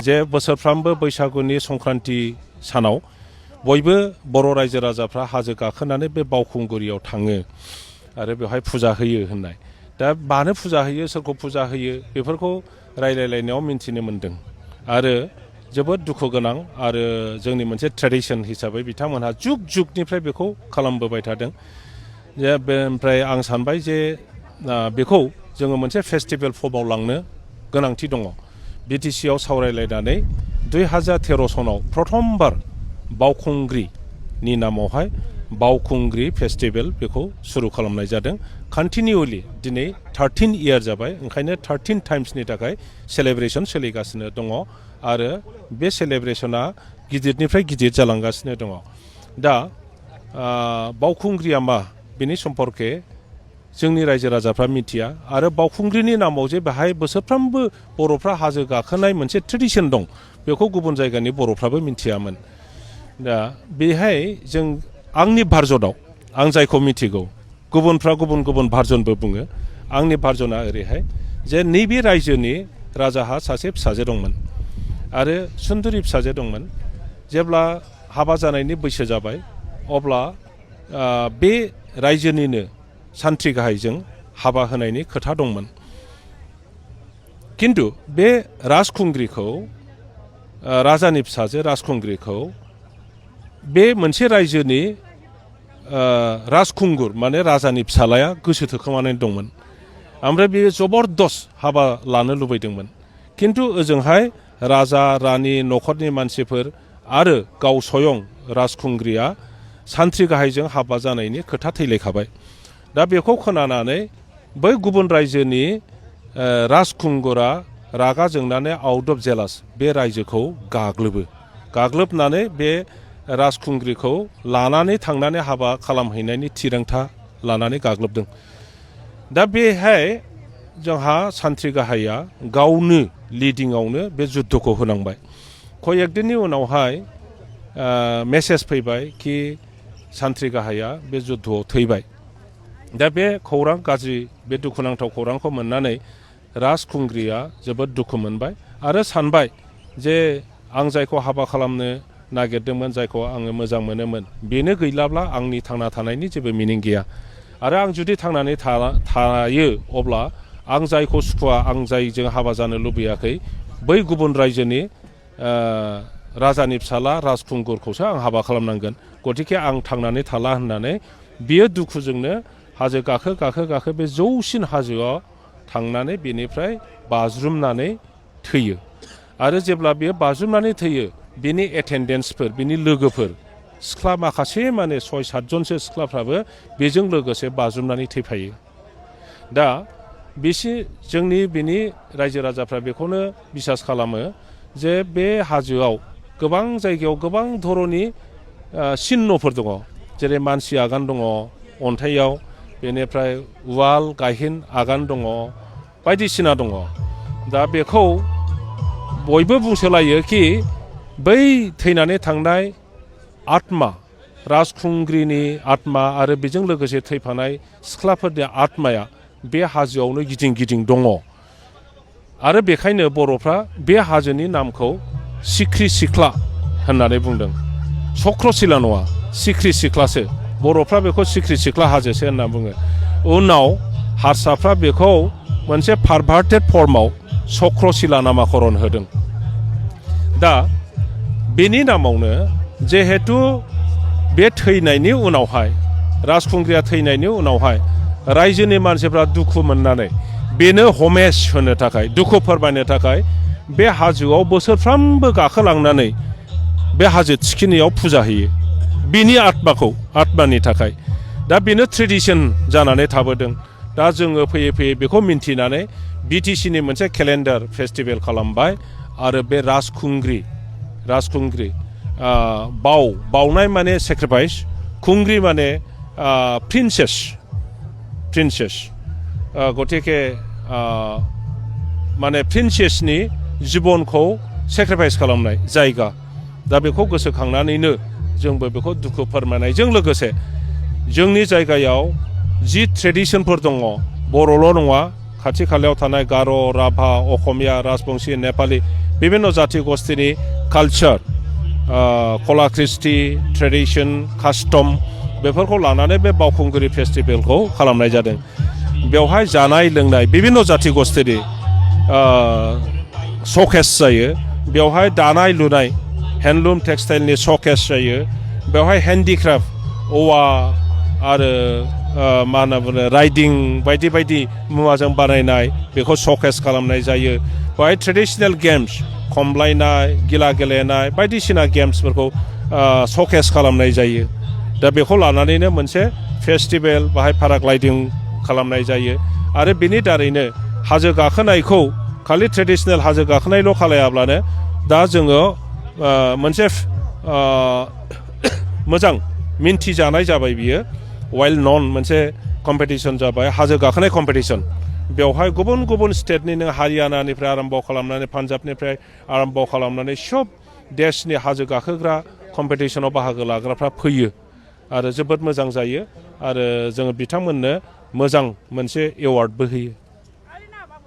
जे बोसोरफ्रामबो बैसागुनि संक्रान्ति सानाव बयबो बर' रायजो राजाफ्रा हाजो गाखोनानै बे बावखुंग्रियाव थाङो आरो बेवहाय फुजा होयो होननाय दा मानो फुजा होयो सोरखौ फुजा होयो बेफोरखौ रायलायलायनायाव मिन्थिनो मोन्दों आरो जोबोद दुखु गोनां आरो जोंनि मोनसे ट्रेडिशन हिसाबै बिथांमोनहा जुग जुगनिफ्राय बेखौ खालामबोबाय थादों जे बेनिफ्राय आं सानबाय जे बेखौ जोङो मोनसे फेस्टिभेल फर्माव लांनो गोनांथि दङ बिटिसिआव सावरायलायनानै 2013 सनाव प्रथमबार बावखुंग्रिनि नामावहाय बावखुंग्रि फेस्टिभेल बेखौ सुरु खालामनाय जादों कन्टिनिउलि दिनै 13 इयार जाबाय ओंखायनो 13 टाइम्सनि थाखाय सेलेब्रेसन सोलिगासिनो दङ आरो बे सेलेब्रेसना गिदिरनिफ्राय गिदिर जालांगासिनो दङ दा बावखुंग्रिया मा बेनि सम्पर्के जोंनि रायजो राजाफ्रा मिथिया आरो बावखुंग्रिनि नामाव जे बेहाय बोसोरफ्रामबो बर'फ्रा हाजो गाखोनाय मोनसे ट्रेडिशन दं बेखौ गुबुन जायगानि बर'फ्राबो मिथियामोन दा बेहाय जों आंनि भार्जनाव आं जायखौ मिथिगौ गुबुनफ्रा गुबुन गुबुन भार्जनबो बुङो आंनि भार्जना ओरैहाय जे नैबे रायजोनि राजाहा सासे फिसाजो दंमोन आरो सुन्दुरि फिसाजो दंमोन जेब्ला हाबा जानायनि बैसो जाबाय अब्ला बे रायजोनिनो सान्थ्रि गाहायजों हाबा होनायनि खोथा दंमोन किन्तु बे राजखुंग्रिखौ राजानि फिसाजो राजखुंग्रिखौ बे मोनसे रायजोनि राजखुंगुर माने राजानि फिसालाया गोसो थोखोमानानै दंमोन ओमफ्राय बेयो जबरदस्त हाबा लानो लुबैदोंमोन किन्तु ओजोंहाय राजा रानि न'खरनि मानसिफोर आरो गाव स्वयं राजखुंग्रिया सान्थ्रि गाहायजों हाबा जानायनि खोथा थैलायखाबाय दा बेखौ खोनानानै बै गुबुन रायजोनि राजखुंगुरा रागा जोंनानै आउट अफ जेलास बे रायजोखौ गाग्लोबनानै बे राजखुंग्रिखौ लानानै थांनानै हाबा खालामहैनायनि थिरांथा लानानै गाग्लोबदों दा बेहाय जोंहा सान्थ्रि गाहाया गावनो लिडिंआवनो बे जुद्धखौ होनांबाय कयेकदिननि उनावहाय मेसेज फैबाय कि सान्थ्रि गाहाया बे जुद्धआव थैबाय दा बे खौरां गाज्रि बे दुखुनांथाव खौरांखौ मोननानै राजखुंग्रिया जोबोद दुखु मोनबाय आरो सानबाय जे आं जायखौ हाबा खालामनो नागिरदोंमोन जायखौ आङो मोजां मोनोमोन बेनो गैलाब्ला आंनि थांना थानायनि जेबो मिनिं गैया आरो आं जुदि थांनानै थायो अब्ला आं जायखौ सुखुवा आं जायजों हाबा जानो लुबैयाखै बै गुबुन रायजोनि राजानि फिसाला राजखुंगुरखौसो आं हाबा खालामनांगोन गतिके आं थांनानै थाला होननानै बियो दुखुजोंनो हाजो गाखो बे जौसिन हाजोआव थांनानै बेनिफ्राय बाज्रुमनानै थैयो आरो जेब्ला बेयो बाज्रुमनानै थैयो बिनि एटेन्डेन्सफोर बिनि लोगोफोर सिख्ला माखासे माने 6-7 जनसो सिख्लाफ्राबो बेजों लोगोसे बाज्रुमनानै थैफायो दा जोंनि बिनि रायजो राजाफ्रा बेखौनो बिसास खालामो जे बे हाजोआव गोबां जायगायाव गोबां धरनि चिन्हफोर दङ जेरै मानसि आगान दङ अन्थाइयाव बेनिफ्राय उवाल गायहेन आगान दङ बायदिसिना दङ दा बेखौ बयबो बुंसोलायो कि बै थैनानै थांनाय आत्मा राजखुंग्रिनि आत्मा आरो बेजों लोगोसे थैफानाय सिख्लाफोरनि आत्माया बे हाजोआवनो गिदिं गिदिं दङ आरो बेखायनो बर'फ्रा बे हाजोनि नामखौ सिख्रि सिख्ला होननानै बुंदों चक्रशिला नङा सिख्रि सिख्लासो बर'फ्रा बेखौ सिख्रि सिख्ला हाजोसो होनना बुङो उनाव हारसाफ्रा बेखौ मोनसे पारभार्टेड फर्माव चक्रशिला नामाकरन होदों दा बेनि नामावनो जिहेतु बे थैनायनि उनावहाय राजखुंग्रिया थैनायनि उनावहाय रायजोनि मानसिफ्रा दुखु मोननानै बेनो हमेज होनो थाखाय दुखु फोरमायनो थाखाय बे हाजोआव बोसोरफ्रामबो गाखोलांनानै बे हाजो थिखिनियाव फुजा होयो बिनि आत्मानि थाखाय दा बेनो ट्रेडिशन जानानै थाबोदों दा जोङो फैयै फैयै बेखौ मिन्थिनानै बिटिसिनि मोनसे केलेन्डार फेस्टिभेल खालामबाय आरो बे राजखुंग्रि बावनाय माने सेक्रिफाइस खुंग्रि माने प्रिन्सेस गतिके माने प्रिन्सेसनि जिबनखौ सेक्रिफाइस खालामनाय जायगा दा बेखौ गोसोखांनानैनो जोंबो बेखौ दुखु फोरमायनायजों लोगोसे जोंनि जायगायाव जि ट्रेडिशनफोर दङ बर'ल' नङा खाथि खालायाव थानाय गार' राभा असमिया राजबंशी नेपालि बिभिन्न जाति गस्थिनि कालचार कला कृष्टि ट्रेडिशन कास्टम बेफोरखौ लानानै बे बावखुंग्रि फेस्टिभेलखौ खालामनाय जादों। बेवहाय जानाय लोंनाय बिभिन्न जाति गस्थिनि श'केस जायो। बेवहाय दानाय लुनाय हेन्डलुम टेक्सटाइलनि श'केस जायो। बेवहाय हेन्डिक्राफ्ट औवा आरो मा होनना बुङो राइडिं बायदि बायदि मुवाजों बानायनाय बेखौ श'केस खालामनाय जायो। बेवहाय ट्रेडिशनेल गेम्स खमलायनाय गिला गेलेनाय बायदिसिना गेम्सफोरखौ श'केस खालामनाय जायो। दा बेखौ लानानैनो मोनसे फेस्टिभेल बाहाय पेराग्लाइडिं खालामनाय जायो। आरो बिनि दारैनो हाजो गाखोनायखौ खालि ट्रेडिशनेल हाजो गाखोनायल' खालायाब्लानो दा जोङो मोनसे मोजां मिन्थिजानाय जाबाय बियो वेल नन मोनसे कम्पिटिसन जाबाय हाजो गाखोनाय कम्पिटिसन। बेवहाय गुबुन गुबुन स्टेटनि नों हारियानानिफ्राय आरम्भ खालामनानै पान्जाबनिफ्राय आरम्भ खालामनानै सब देशनि हाजो गाखोग्रा कम्पिटिसनाव बाहागो लाग्राफ्रा फैयो आरो जोबोद मोजां जायो आरो जोङो बिथांमोननो मोजां मोनसे एवार्डबो होयो।